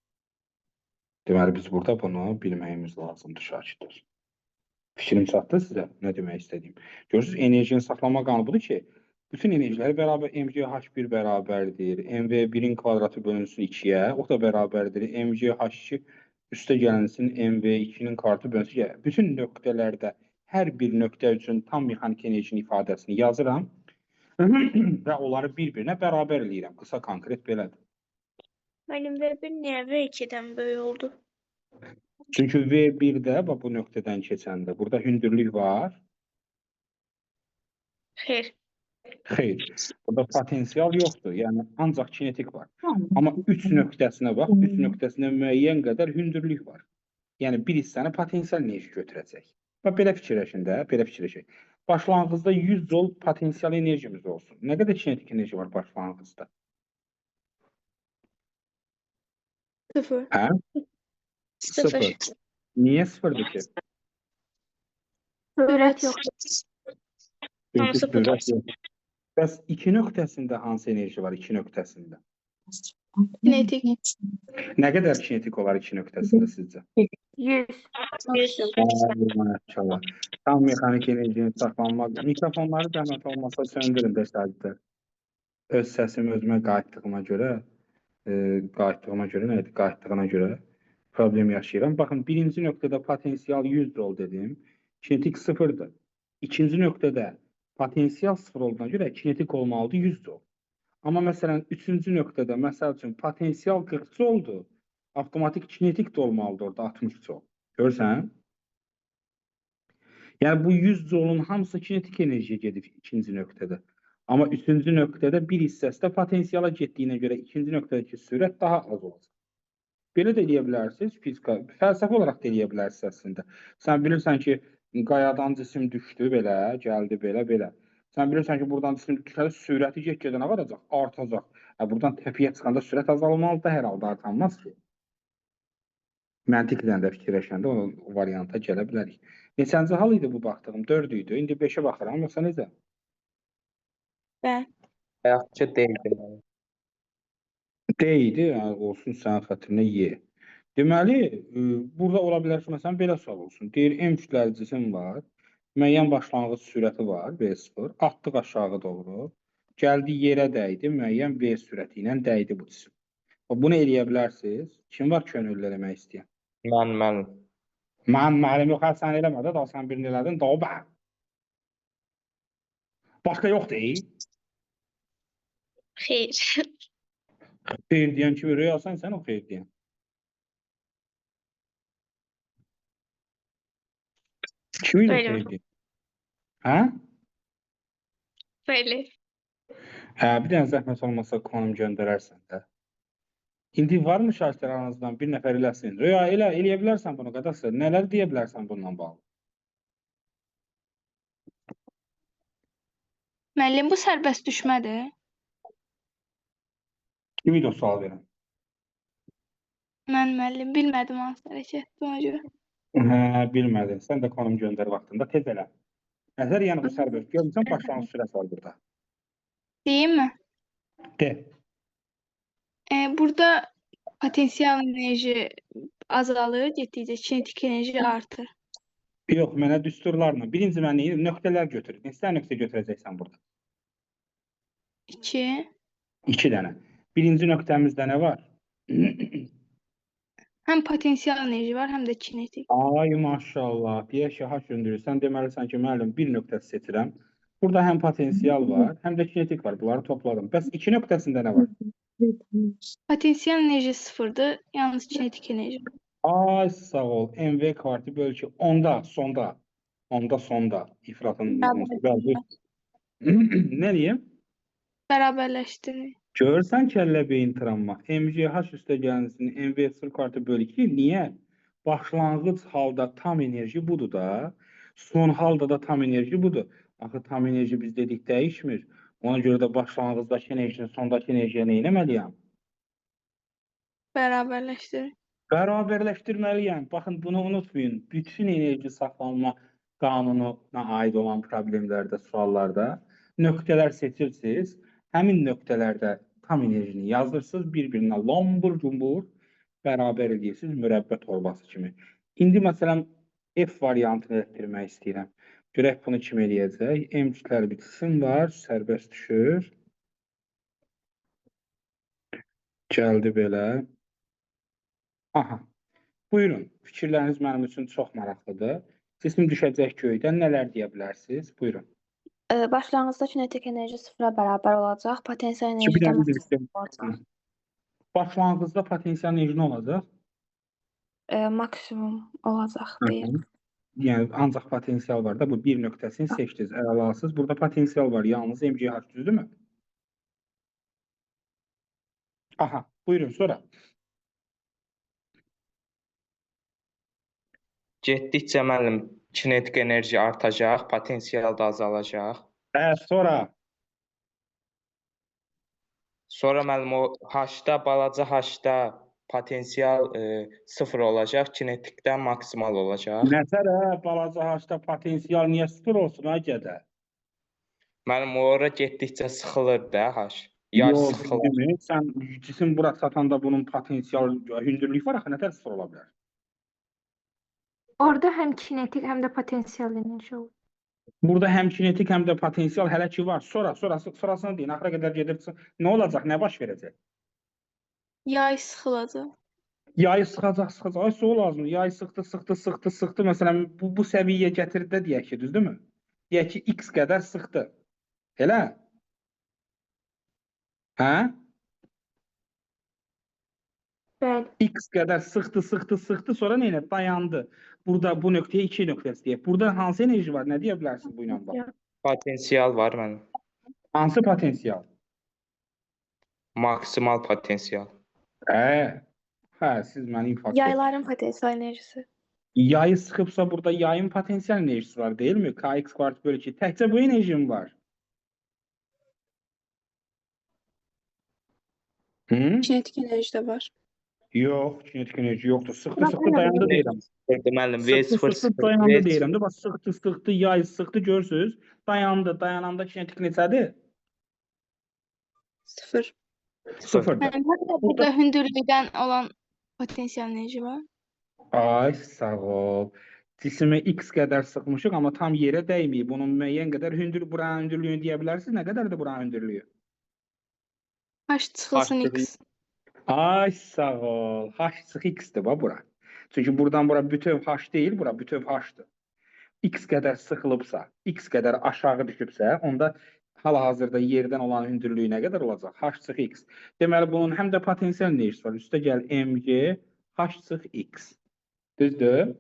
Deməli, biz burada bunu bilməyimiz lazımdır şagirdlər. Fikrim çatdı sizə nə demək istədiyim. Görürsünüz, enerjinin saxlama qanunu budur ki, bütün enerjiləri bərabər mgh1 bərabərdir, mv1-in kvadratı bölünsün 2-yə, o da bərabərdir, mgh2 üstə gəlinsin mv2-nin kvadratı bölünsün 2-yə. Bütün nöqtələrdə hər bir nöqtə üçün tam mexaniki enerjinin ifadəsini yazıram və onları bir-birinə bərabər eləyirəm. Qısa konkret belədir. Müəllim V1 niyə V2-dən böyük oldu? Çünki V1-də bax bu nöqtədən keçəndə burada hündürlük var. Xeyr. Xeyr. Burada potensial yoxdur. Yəni ancaq kinetik var. Amma 3 nöqtəsinə bax, 3 nöqtəsində müəyyən qədər hündürlük var. Yəni bir hissəni potensial enerji götürəcək. Bax belə fikirləşin də, belə fikirləşək. Başlanğıcda 100 joule potensial enerjimiz olsun. Nə qədər kinetik enerji var başlanğıcda? 0. Hə? 0. Niyə sıfırdır ki? Sürət yox. Çünki Sıfır. sürət yox. Bəs 2 nöqtəsində hansı enerji var 2 nöqtəsində? Kinetik. Nə qədər kinetik olar 2 nöqtəsində sizcə? 100. 100. Ay, maşallah. Tam mexanik enerjinin saxlanmaq. Mikrofonları zəhmət olmasa söndürün də şagirdlər. Öz səsim özümə qayıtdığıma görə, nə idi? Qayıtdığına görə problem yaşayıram. Baxın, birinci nöqtədə potensial 100 joule dedim. Kinetik sıfırdır. İkinci nöqtədə potensial sıfır olduğuna görə kinetik olmalıdır 100 joule. Amma məsələn, üçüncü nöqtədə məsəl üçün potensial 40 jouledur. Avtomatik kinetik də olmalıdır orada 60 joule. Görürsən? Yəni bu 100 joule-un hamısı kinetik enerjiyə gedib ikinci nöqtədə. Amma üçüncü nöqtədə bir hissəsi də potensiala getdiyinə görə ikinci nöqtədəki sürət daha az olacaq. Belə də eləyə bilərsiniz, fizika, fəlsəfi olaraq da eləyə bilərsiniz əslində. Sən bilirsən ki, qayadan cisim düşdü belə, gəldi belə, belə. Sən bilirsən ki, buradan cisim düşəndə sürəti get-gedə nə varacaq? Artacaq. Buradan təpəyə çıxanda sürət azalmalıdır, hər halda artanmaz ki. Məntiqlə də fikirləşəndə o varianta gələ bilərik. Neçənci hal idi bu baxdığım? 4 idi. İndi 5-ə baxıram, yoxsa necə? Bəli. Bayaqki D idi. D idi, yəni olsun sənin xətrinə Y. Deməli, burada ola bilər ki, məsələn, belə sual olsun. Deyir, M kütləli cisim var, müəyyən başlanğıc sürəti var, V0, atdıq aşağı doğru, gəldi yerə dəydi, müəyyən V sürəti ilə dəydi bu cisim. Bunu eləyə bilərsiniz. Kim var könüllü eləmək istəyən? Mən. Mənim müəllim yox, hə, sən eləmə də, daha sən birini elədin, daha bə. Başqa yoxdur, ey? Xeyr. Xeyr deyən kimi Röya, sən o xeyr deyən. Kim idi o Bəli. xeyr deyən? Hə? Bəli. Hə, bir dənə zəhmət olmasa konum göndərərsən də. İndi varmı şagirdlər aranızdan bir nəfər eləsin? Röya, elə, eləyə bilərsən bunu qadası. Nələr deyə bilərsən bununla bağlı? Müəllim, bu sərbəst düşmədir. Kim idi o sual verən? Mən müəllim bilmədim hansı hərəkətdir ona görə. Hə, bilmədin. Sən də konum göndər vaxtında tez elə. Nəzər, yəni bu sərbəst. Görmüsən, başlanğıc sürət var burada. Deyim mi? De. Burada potensial enerji azalır, getdikcə kinetik enerji artır. Yox, mənə düsturlarla. Birinci mən neyim? Nöqtələr götür. Neçə dənə nöqtə götürəcəksən burada? 2. 2 dənə. Birinci nöqtəmizdə nə var? Həm potensial enerji var, həm də kinetik. Ay maşallah. Deyək ki, haş hündürlük. Sən deməlisən ki, müəllim, bir nöqtə seçirəm. Burada həm potensial var, həm də kinetik var. Bunları topladım. Bəs 2 nöqtəsində nə var? Potensial enerji sıfırdır, yalnız kinetik enerji. Ay sağ ol. MV kvartı böl 2. Onda, sonda. Onda, sonda. İfratın. Bəli. Nə deyim? Bərabərləşdirir. Görürsən kəllə beyin travma. MGH üstə gəlsin, MV0 kvartı böl 2. Niyə? Başlanğıc halda tam enerji budur da. Son halda da tam enerji budur. Axı tam enerji biz dedik dəyişmir. Ona görə də başlanğıcdakı enerjinin sondakı enerjiyə nə etməliyəm? Bərabərləşdirir. Bərabərləşdirməliyəm. Baxın, bunu unutmayın. Bütün enerji saxlanma qanununa aid olan problemlərdə, suallarda nöqtələr seçirsiniz. Həmin nöqtələrdə tam enerjini yazırsınız, bir-birinə lambur cumbur bərabər edirsiniz mürəbbə torbası kimi. İndi məsələn F variantını elətdirmək istəyirəm. Görək bunu kim eləyəcək? M kütləli bir cisim var, sərbəst düşür. Gəldi belə. Aha. Buyurun. Fikirləriniz mənim üçün çox maraqlıdır. Cisim düşəcək göydən nələr deyə bilərsiniz? Buyurun. Başlanğıcda kinetik enerji sıfıra bərabər olacaq, potensial Ki, enerji bir də dənə üzr maksimum istəyirəm. olacaq. Başlanğıcda potensial enerji nə olacaq? Maksimum olacaq deyir. Yəni ancaq potensial var da, bu bir nöqtəsini seçdiniz, əlasız. Burada potensial var, yalnız MGH, düzdürmü? Aha, buyurun sonra. Getdikcə müəllim kinetik enerji artacaq, potensial da azalacaq. Sonra Sonra müəllim o H-da, balaca H-da potensial sıfır olacaq, kinetikdə maksimal olacaq. Nətər hə, balaca H-da potensial niyə sıfır olsun ay gədə? Müəllim ora getdikcə sıxılır da H. Yay Yox, sıxılır. demək, sən cisim bura çatanda bunun potensial hündürlük var axı, nətər sıfır ola bilər? Orada həm kinetik, həm də potensial enerji olur. Burada həm kinetik, həm də potensial hələ ki var. Sonra, sonrasını deyin, axıra qədər gedirsə, nə olacaq, nə baş verəcək? Yay sıxılacaq. Yayı sıxacaq, sıxacaq. Ay, su lazımdır. Yayı sıxdı, sıxdı, sıxdı, sıxdı. Məsələn, bu səviyyəyə gətirdi də deyək ki, düzdürmü? Deyək ki, x qədər sıxdı. Elə? Hə? Bəli. X qədər sıxdı, sıxdı, sıxdı, sonra nə elədi? Dayandı. Burada bu nöqtəyə 2 nöqtəsi deyək. Burada hansı enerji var? Nə deyə bilərsiniz bu ilə bağlı? Potensial var mənim. Hansı potensial? Maksimal potensial. Hə, siz məni infarkt Yayların potensial enerjisi. Yayı sıxıbsa burada yayın potensial enerjisi var, deyilmi? Kx kvadrat bölü 2. Təkcə bu enerjim var. Hı? Kinetik enerji də var. Yox, kinetik enerji yoxdur. Sıxdı, sıxdı, dayandı deyirəm. Müəllim V Sıxdı, 0 sıxdı, 0 dayandı V deyirəm də. Bax, sıxdı, sıxdı, yay sıxdı, görürsünüz. Dayandı, dayananda kinetik neçədir? 0. Sıfırdır. Müəllim, hətta burada hündürlükdən olan potensial enerji var. Ay, sağ ol. Cismi x qədər sıxmışıq, amma tam yerə dəyməyib. Bunun müəyyən qədər hündür, buranın hündürlüyünü deyə bilərsiniz. Nə qədərdir buranın hündürlüyü? H çıxılsın H x. Ay, sağ ol. H çıx x-dir bax bura. Çünki buradan bura bütöv H deyil, bura bütöv H-dır. X qədər sıxılıbsa, X qədər aşağı düşübsə, onda hal-hazırda yerdən olan hündürlüyü nə qədər olacaq? H çıx X. Deməli, bunun həm də potensial enerjisi var. Üstə gəl mg H çıx X. Düzdür?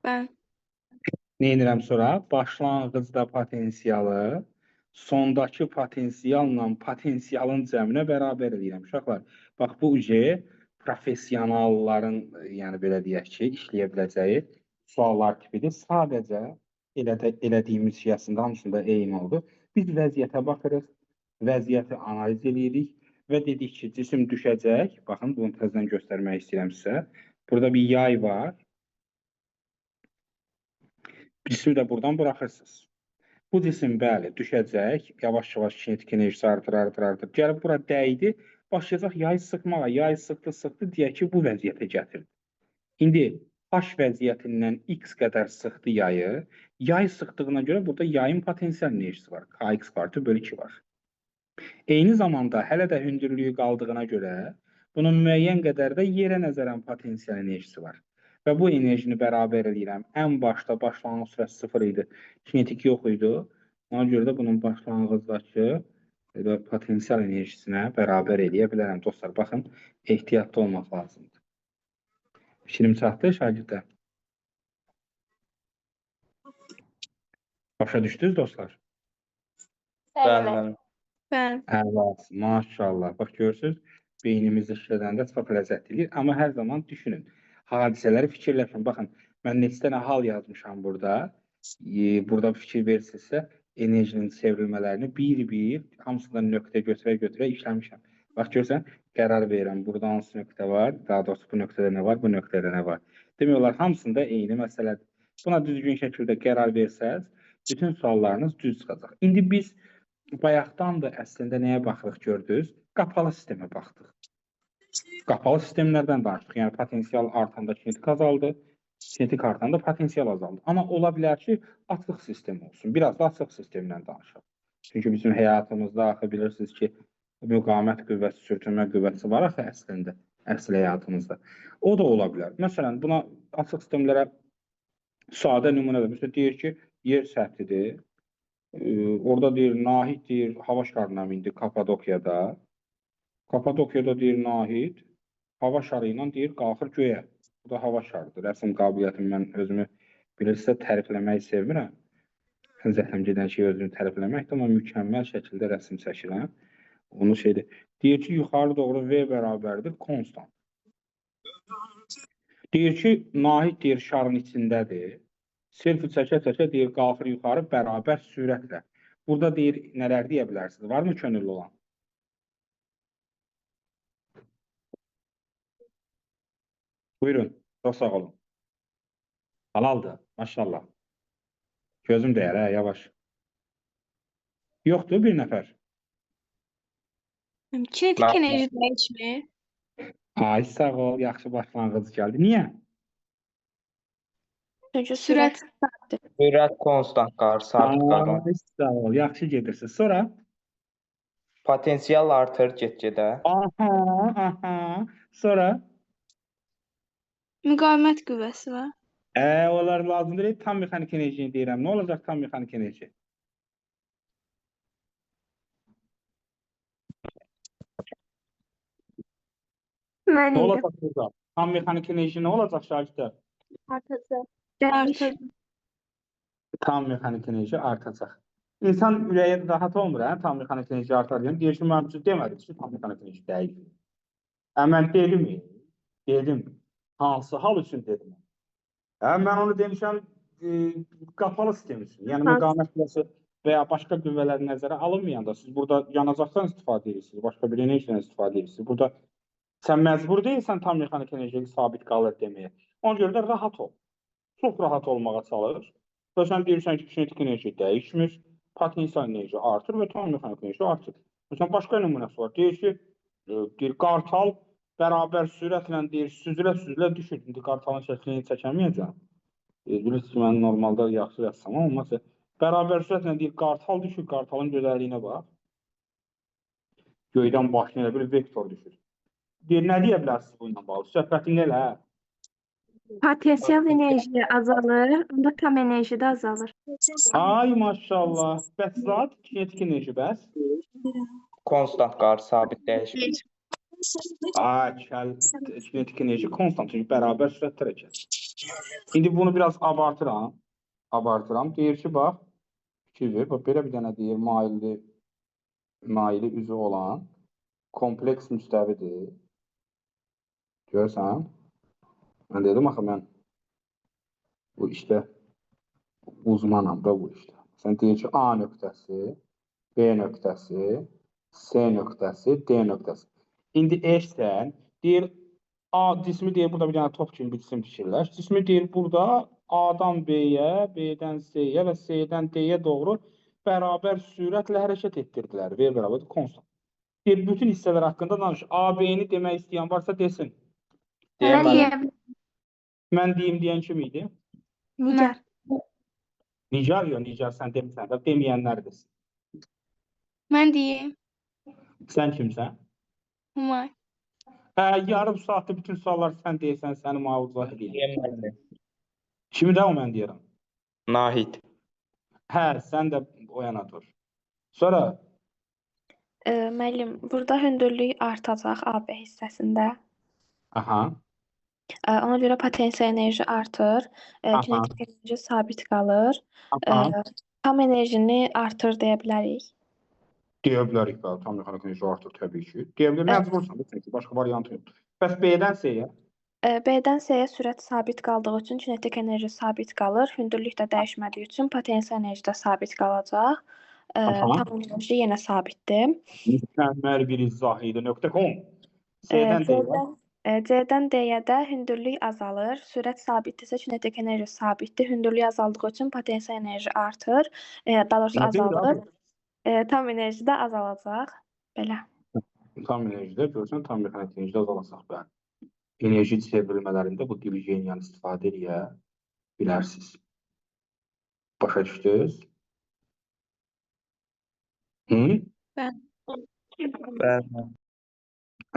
Bəli. Nə edirəm sonra? Başlanğıcda potensialı sondakı potensialla potensialın cəminə bərabər eləyirəm. Uşaqlar, bax bu UC professionalların, yəni belə deyək ki, işləyə biləcəyi suallar tipidir. Sadəcə elədiyimiz şey əslində hamısında eyni oldu. Biz vəziyyətə baxırıq, vəziyyəti analiz eləyirik və dedik ki, cisim düşəcək. Baxın, bunu təzədən göstərmək istəyirəm sizə. Burada bir yay var. Cismi də buradan buraxırsınız. Bu cisim, bəli, düşəcək. Yavaş-yavaş kinetik enerjisi artır, artır, artır. Gəlib bura dəydi, başlayacaq yay sıxmağa. Yay sıxdı, sıxdı, deyək ki, bu vəziyyətə gətirdi. İndi H vəziyyətindən X qədər sıxdı yayı. Yay sıxdığına görə burada yayın potensial enerjisi var. KX kvadratı bölü 2 var. Eyni zamanda hələ də hündürlüyü qaldığına görə bunun müəyyən qədər də yerə nəzərən potensial enerjisi var. Və bu enerjini bərabər eləyirəm. Ən başda başlanğıc sürəti 0 idi. Kinetik yox idi. Ona görə də bunun başlanğıcdakı elə potensial enerjisinə bərabər eləyə bilərəm. Dostlar, baxın, ehtiyatlı olmaq lazımdır. Fikrim çatdı şagirdlər. Başa düşdünüz dostlar? Bəli, müəllim. Bəli. Əla, maşallah. Bax görürsüz, beynimizi işlədəndə çox ləzzətli eləyir. Amma hər zaman düşünün, hadisələri fikirləşin. Baxın, mən neçə dənə hal yazmışam burada. Burada fikir verirsinizsə, enerjinin çevrilmələrini bir-bir hamısından nöqtə götürə-götürə işləmişəm. Bax görürsən, qərar verirəm. Burada hansı nöqtə var, daha doğrusu bu nöqtədə nə var, bu nöqtədə nə var. Demək olar, hamısında eyni məsələdir. Buna düzgün şəkildə qərar versəz, bütün suallarınız düz çıxacaq. İndi biz bayaqdan da əslində nəyə baxırıq gördünüz? Qapalı sistemə baxdıq. Qapalı sistemlərdən danışdıq. Yəni potensial artanda kinetik azaldı, kinetik artanda potensial azaldı. Amma ola bilər ki, açıq sistem olsun. Biraz da açıq sistemdən danışaq. Çünki bizim həyatımızda axı bilirsiniz ki, müqavimət qüvvəsi, sürtünmə qüvvəsi var axı əslində, əsl həyatımızda. O da ola bilər. Məsələn, buna açıq sistemlərə sadə nümunə də. Məsələn, deyir ki, yer səthidir. Orada deyir, Nahid deyir, hava şarına mindi Kapadokiyada. Kapadokiyada deyir, Nahid hava şarı ilə deyir, qalxır göyə. Bu da hava şarıdır. Rəsm qabiliyyətimi mən özümü bilirsə tərifləməyi sevirəm. Zəhləm gedən şey özümü tərifləməkdir, amma mükəmməl şəkildə rəsm çəkirəm. Onu şeydir. Deyir ki, yuxarı doğru V bərabərdir, konstant. Deyir ki, Nahid deyir, şarın içindədir. Selfie çəkə-çəkə deyir, qalxır yuxarı bərabər sürətlə. Burada deyir, nələr deyə bilərsiniz? Varmı könüllü olan? Buyurun, çox sağ olun. Halaldır, maşallah. Gözüm dəyər, hə, yavaş. Yoxdur bir nəfər. Kinetik enerji dəyişmir. Ay, sağ ol, yaxşı başlanğıc gəldi. Niyə? Çünki Sürət sürət Sürət konstant qalır, sabit qalır. Ay, sağ ol, yaxşı gedirsiniz. Sonra? Potensial artır get-gedə. Aha, aha. Sonra? Müqavimət qüvvəsi var. Onlar lazım deyil. Tam mexanik enerjini deyirəm. Nə olacaq tam mexanik enerji? Mən Nə idim. olacaq burada? Tam mexanik enerji nə olacaq şagirdlər? Artacaq. Dəyişir. Artır. Tam mexanik enerji artacaq. İnsan ürəyi rahat olmur, hə? Tam mexanik enerji artar deyəm. Deyir ki, mən üçün demədim ki, tam mexanik enerji dəyişir. Mən dedim, dedim. Hansı hal üçün dedim? Hə, mən onu demişəm qapalı sistem üçün. Yəni müqavimət qüvvəsi və ya başqa qüvvələr nəzərə alınmayanda siz burada yanacaqdan istifadə edirsiniz, başqa bir enerjidən istifadə edirsiniz. Burada sən məcbur deyilsən tam mexanik enerji sabit qalır deməyə. Ona görə də rahat ol. Çox rahat olmağa çalış. Və sən deyirsən ki, kinetik enerji dəyişmir, potensial enerji artır və tam mexanik enerji artır. Məsələn, başqa nümunəsi var. Deyir ki, deyir, qartal bərabər sürətlə deyir, süzülə-süzülə düşür. İndi qartalın şəklini çəkəməyəcəm. Bilirsiniz ki, mən normalda yaxşı rəssamam, amma bərabər sürətlə deyir, qartal düşür, qartalın gözəlliyinə bax. Göydən başına elə bir vektor düşür. Deyir, nə deyə bilərsiniz bununla bağlı? Söhbətin elə. Potensial enerji azalır, onda tam enerji də azalır. Ay maşallah. Bəs zat kinetik enerji bəs? Konstant qalır, sabit dəyişmir. Ay, kəl, kinetik enerji konstant, çünki bərabər sürətdə hərəkət. İndi bunu biraz abartıram. Abartıram. Deyir ki, bax, fikir ver, bax, belə bir dənə deyir, maili üzü olan kompleks müstəvidir. Görürsən? Mən dedim axı mən bu işdə uzmanam da bu işdə. Sən deyir ki, A nöqtəsi, B nöqtəsi, C nöqtəsi, D nöqtəsi. İndi sən deyir A cismi deyir burada bir dənə top kimi bir cisim fikirləş. Cismi deyir burada A-dan B-yə, B-dən C-yə və C-dən D-yə doğru bərabər sürətlə hərəkət etdirdilər. V bərabərdir konstant. Deyir bütün hissələr haqqında danış. A, B-ni demək istəyən varsa desin. Mən Deyəm müəllim. deyə bilərəm. Mən deyim deyən kim idi? Nigar. Nigar yox, Nigar sən demisən də deməyənlər desin. Mən deyim. Sən kimsən? Humay. Hə, yarım saatda bütün sualları sən deyirsən, səni mavuzah eləyəm. Deyəm müəllim. Kimi də o mən deyirəm. Nahid. Hə, sən də o yana dur. Sonra Müəllim, burada hündürlük artacaq AB hissəsində. aha, Ona görə potensial enerji artır, Aha. kinetik enerji sabit qalır. aha. Tam enerjini artır deyə bilərik. Deyə bilərik, bəli, tam mexaniki enerji artır təbii ki. Deyə bilər, məcbursan da çünki başqa variantı yoxdur. Bəs B-dən C-yə? B-dən C-yə sürət sabit qaldığı üçün kinetik enerji sabit qalır, hündürlük də dəyişmədiyi üçün potensial enerji də sabit qalacaq. Aha. Tam enerji yenə sabitdir. Mükəmməl bir izah idi. .com. C-dən D-yə. C-dən D-yə də hündürlük azalır. Sürət sabitdirsə kinetik enerji sabitdir. Hündürlük azaldığı üçün potensial enerji artır. Daha doğrusu Nə deyir azalır. abi? Tam enerji də azalacaq. Belə. Tam enerjidə görürsən, tam mexaniki enerjidə azalacaq, bəli. Enerji çevrilmələrində bu divizyenyanı istifadə eləyə bilərsiniz. Başa düşdünüz? Hı? Bəli.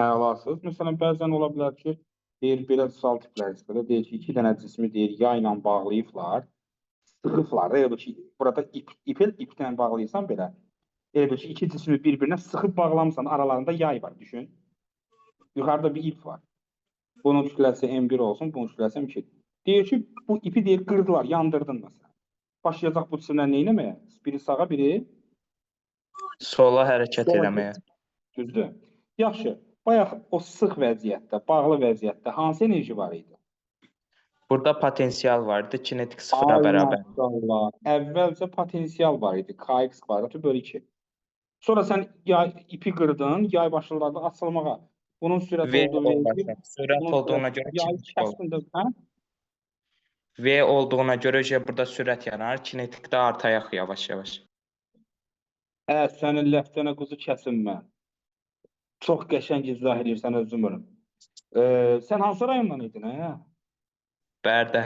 Əlasız. Məsələn, bəzən ola bilər ki, deyir, belə sual tipləri çıxır. Deyir ki, iki dənə cismi deyir, yayla bağlayıblar, sıxıblar. Elə bil ki, burada ipi ipdən bağlayırsan belə. Elə bil ki, iki cismi bir-birinə sıxıb bağlamısan, aralarında yay var, düşün. Yuxarıda bir ip var. Bunun kütləsi M1 olsun, bunun kütləsi M2. Deyir ki, bu ipi deyir, qırdılar, yandırdın məsələn. Başlayacaq bu cisimlər nə etməyə? Biri sağa, biri Sola hərəkət Sola eləməyə. Düzdür? Yaxşı. Bayaq o sıx vəziyyətdə, bağlı vəziyyətdə hansı enerji var idi? Burada potensial vardı, kinetik sıfıra Ay bərabər. maşallah. Əvvəlcə potensial var idi. Kx kvadratı bölü 2. Sonra sən yay, ipi qırdın, yay başladı açılmağa. Bunun sürəti V oldu V1, olacaq. Sürət bunun olduğuna sürəti görə yay kinetik olur. kəsdin də, hə? V olduğuna görə burada sürət yaranır, kinetik də artayaq yavaş-yavaş. Ə, sənin ləftənə quzu kəsim mən. Çox qəşəng izah edirsən özüm ölüm. Sən hansı rayondan idin, hə? Bərdə.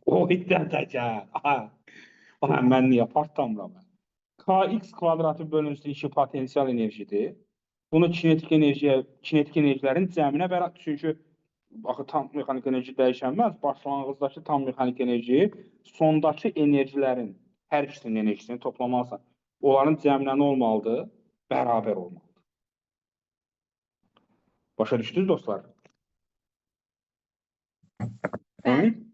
O dədə. Aha. Aha, mən niyə partlamıram? Kx kvadratı bölünsün 2 potensial enerjidir. Bunu kinetik enerjiyə, kinetik enerjilərin cəminə bərabər, çünki axı tam mexaniki enerji dəyişənməz. Başlanğıcdakı tam mexaniki enerji sondakı enerjilərin hər ikisinin enerjisini toplamalısan. Onların cəminə nə olmalıdır? Bərabər olmalıdır. Başa düşdünüz dostlar? Bəli. Hı?